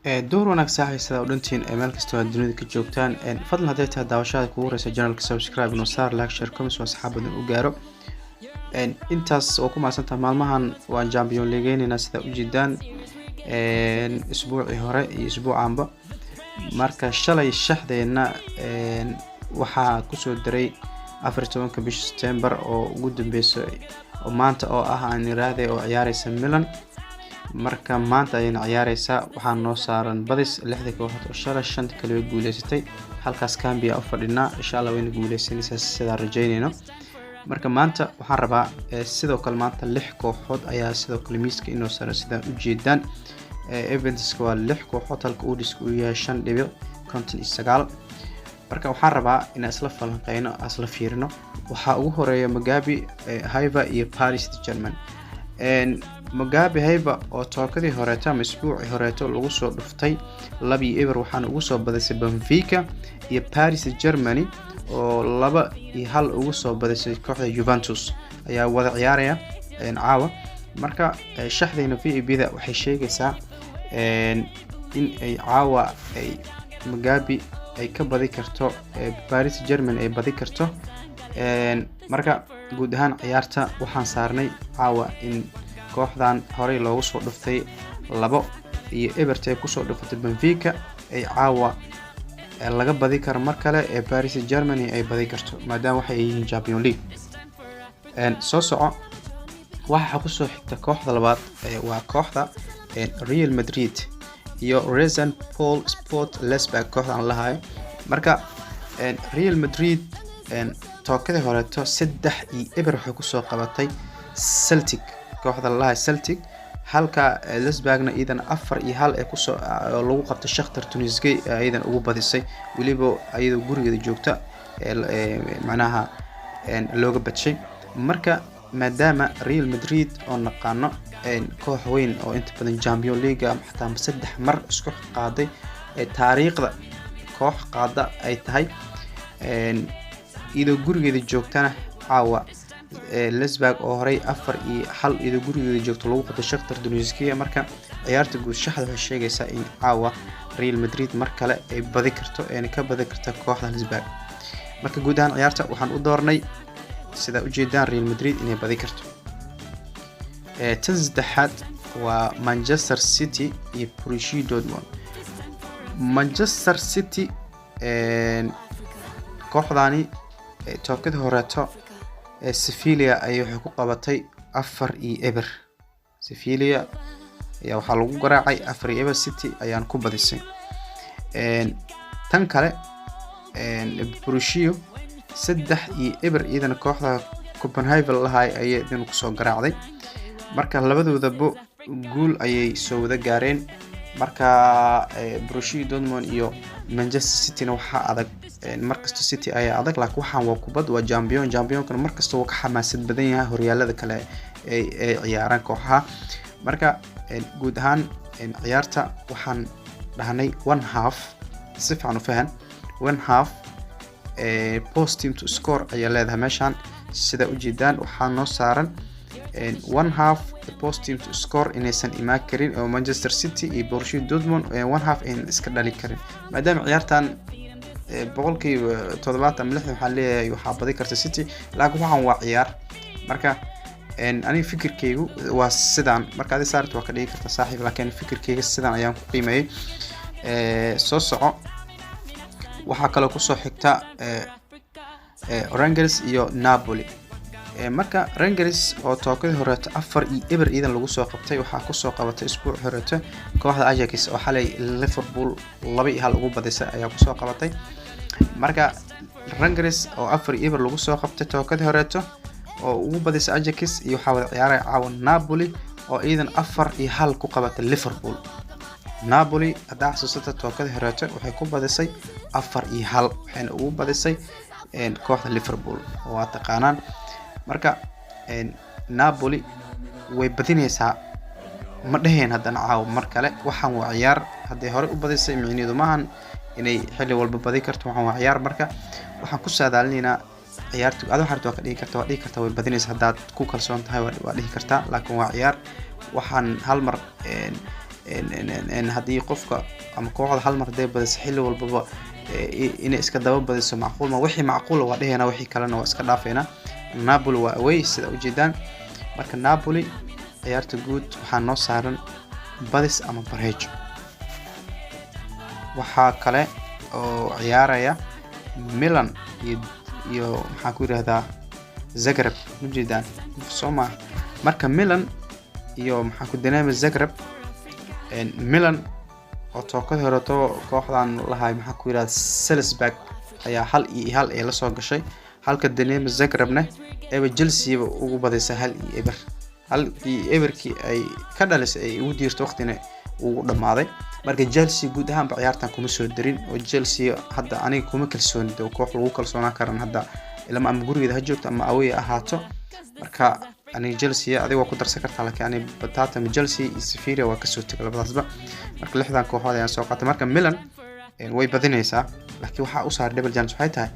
Door wanaag saaxiib, u dhantiin meel kastoo aad dunida ka joogtaan. Fadlan, hadday tahay daawashada kugu horeysa channelka, subscribe noo saar, like, share, comments, oo asxaab badan u gaaro. Intaas oo ku mahadsantaha. Maalmahan waan Champion Leagueyneynaa, sida ujeedaan, isbuucii hore iyo isbuucanba. Marka shalay shaxdeena waxaa kusoo diray 14-ka bisha September oo ugu dambeysa, oo maanta oo ah aan iraahday, oo ciyaareysa Milan. Marka maanta ayayna ciyaareysaa. Waxaa noo saaran badis lixda kooxood oo shalay shanta kale way guuleysatay. Halkaas cambia u fadhinaa, insha Allah wayna guuleysanaysaa sidaan rajeyneyno. Marka maanta waxaan rabaa sidoo kale, maanta lix kooxood ayaa sidoo kale miiska inoo saaran, sidaan ujeedaan. Eventska waa lix kooxood, halka oddska uu yahay 5.59. Marka waxaan rabaa inaan isla falanqeyno, isla fiirino. Waxaa ugu horeeya Maccabi Haifa iyo Paris German. Maccabi Haifa oo tookadii horeeto ama isbuucii horeeto lagu soo dhuftay 2-0, waxaana ugu soo badisay Benfica, iyo Paris Germany oo 2-1 ugu soo badisay kooxda Juventus ayaa wada ciyaaraya caawa. Marka shaxdayna VAB da waxay sheegaysaa in ay caawa ay Maccabi ay ka badi karto Paris German, ay badi karto. Marka guud ahaan ciyaarta waxaan saarnay caawa in kooxdan horey loogu soo dhuftay 2-0 ay kusoo dhufatay Benfica ay caawa laga badi karo mar kale ee Paris Germany ay badi karto, maadaama waxay yihiin Champion League. Soo soco, waxaa kusoo xigta kooxda labaad, waa kooxda Real Madrid iyo RasenBallsport Leipzig, kooxdan lahayo. Marka Real Madrid tookadii horeeto 3-0 waxay kusoo qabatay Celtic, kooxda lalahayo Celtic, halka Leipzigna iyadana 4-1 ee kusoo lagu qabtay Shakhtar Donetsk iyadan ugu badisay, weliba iyadoo gurigeeda joogta macnaha looga badshay. Marka maadaama Real Madrid oo naqaano koox weyn oo inta badan Champion League xataa saddex mar isku qaaday, taariikhda koox qaada ay tahay, iyadoo gurigeeda joogtana caawa Leipzig oo horey 4-1 iyadoo gurigeeda joogto lagu qabtay Shakhtar Donetsk. Marka ciyaarta guud shaxda waxay sheegaysaa in caawa Real Madrid mar kale ay badi karto, ayna ka badi karta kooxda Leipzig. Marka guud ahaan ciyaarta waxaan u doornay, sidaa ujeedaan, Real Madrid inay badi karto. Tan saddexaad waa Manchester City iyo Borussia Dortmund. Manchester City kooxdani tookadii horeeto ee Sevilla ayay waxay ku qabatay 4-0. Sevilla ayaa waxaa lagu garaacay 4-0, City ayaan ku badisay. Tan kale Borussia 3-0 iyadana kooxda Copenhagen lahay ayay idin kusoo garaacday. Marka labadoodaba guul ayay soo wada gaareen. Marka Borussia Dortmund iyo Manchester Cityna waxaa adag markasta City ayaa adag, laakiin waxaan waa kubad, waa champion. Championkana markasta wuu ka xamaasad badan yahay horyaalada kale ay ciyaaraan kooxaha. Marka guud ahaan ciyaarta waxaan dhahnay one half, si fiican u fahan, one half both team to score ayaa leedahay meeshaan. Sida ujeedaan, waxaa noo saaran one half both team to score inaysan imaan karin, oo Manchester City iyo Borussia Dortmund one half aynan iska dhali karin, maadaama ciyaartan 70% ama 60 waxaa leeyahay waxaa badi karta City, laakiin waxaan waa ciyaar. Marka aniga fikirkeygu waa sidaan. Marka adi saarta waa ka dhigi karta, saaxiib, laakiin fikirkeyga sidan ayaan ku qiimeeyey. Soo soco, waxaa kaloo kusoo xigta Rangers iyo Napoli. Marka Rangers oo tookadii horeeto 4-0 iidan lagu soo qabtay, waxaa kusoo qabatay isbuuc horeeto kooxda Ajax oo xalay Liverpool 2-1 ugu badisay ayaa kusoo qabatay. Marka Rangers oo 4-0 lagu soo qabtay tookadii horeeto oo ugu badisay Ajax, iyo waxaa wada ciyaaraya caawa Napoli oo iidan 4-1 ku qabatay Liverpool. Napoli, haddaa xasuusata, tookadii horeeto waxay ku badisay 4-1, waxayna ugu badisay kooxda Liverpool oo waa taqaanaan. Marka Napoli way badinaysaa ma dheheen haddana caawa mar kale. Waxaan waa ciyaar, hadday horey u badisay micniheedu maahan inay xilli walba badi karto. Waxaan waa ciyaar. Marka waxaan ku saadaalinaynaa ciyaarta adi waxaa waa ka dhigi karta, waa dhihi kartaa way badinaysa haddaad ku kalsoon tahay, waa dhihi kartaa, laakiin waa ciyaar. Waxaan hal mar Haddii qofka ama kooxda hal mar haday badiso, xilli walbaba inay iska daba badiso macquul ma. Wixii macquula waa dhehayna, wixii kalena waa iska dhaafayna. Napoli waa away, sida ujeedaan. Marka Napoli ciyaarta guud waxaa noo saaran badis ama bareejo. Waxaa kale oo ciyaaraya Milan iyo maxaan ku yirahdaa, Zagreb, ujeedaan soo maaha? Marka Milan iyo maxaan ku Dinamo Zagreb. Milan oo tookada horeeto kooxdan lahay, maxaa ku yirahda, Salzburg ayaa 1-1 ee lasoo gashay, halka Dinamo Zagrebne eba Chelsea ba ugu badisay 1-0. 1-0-kii ay ka dhalisay ay ugu diirto waqtina ugu dhamaaday. Marka Chelsea guud ahaanba ciyaartan kuma soo darin, oo Chelsea hadda aniga kuma kalsooni de, koox lagu kalsoonaan karan hadda ilama, ama gurigeeda ha joogto ama away ha ahaato. Marka aniga Chelsea adiga waa ku darsan kartaa, laakiin aniga batata ma Chelsea iyo Sevilla waa kasoo tegay labadaasba. Marka lixdan kooxood ayaan soo qaatay. Marka Milan way badinaysaa, laakiin waxaa u saaray double chance waxay tahay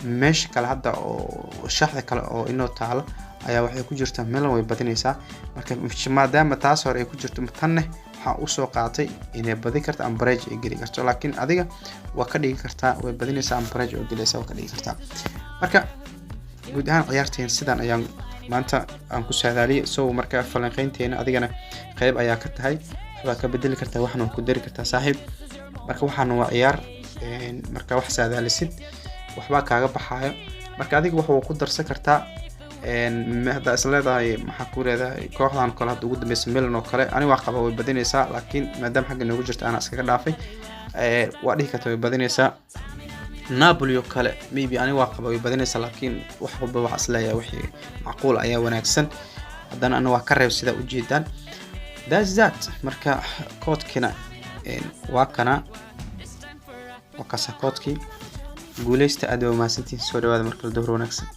meesha kale hadda oo shaxda kale oo inoo taalo ayaa waxay ku jirtaa Milan way badinaysaa. Marka maadaama taas hore ay ku jirto, tanne waxaa usoo qaatay inay badin karto ama bareej ay geli karto. Laakiin adiga waa ka dhigi kartaa way badinaysaa ama bareej oo gelaysaa, waa ka dhigi kartaa. Marka guud ahaan ciyaarteen sidan ayaan maanta aan ku saadaaliyay. So marka falanqeynteena adigana qeyb ayaa ka tahay, waxbaa ka bedeli kartaa, waxna waa ku dari kartaa, saaxiib. Marka waxaana waa ciyaar, marka wax saadaalisid waxbaa kaaga baxaayo. Marka adiga wax waa ku darsan kartaa. Haddaa is leedahay, maxaa ku leedahay, kooxdan kale hadda ugu dambeysa Milan oo kale, ani waa qaba way badinaysaa, laakiin maadaama xagga noogu jirta anaa iskaga dhaafay. Waa dhihi karta way badinaysaa. Napoli oo kale maybe ani waa qaba way badinaysaa, laakiin wax walba waxa isleeyahay wixii macquul ayaa wanaagsan. Haddana ana waa ka reeb, sidaa ujeedaan. That's that. Marka koodkina waa kana, waa kaasa koodkii. Guuleysta, aad waa mahadsantihiin. Soo dhawaada markale, duhur wanaagsan.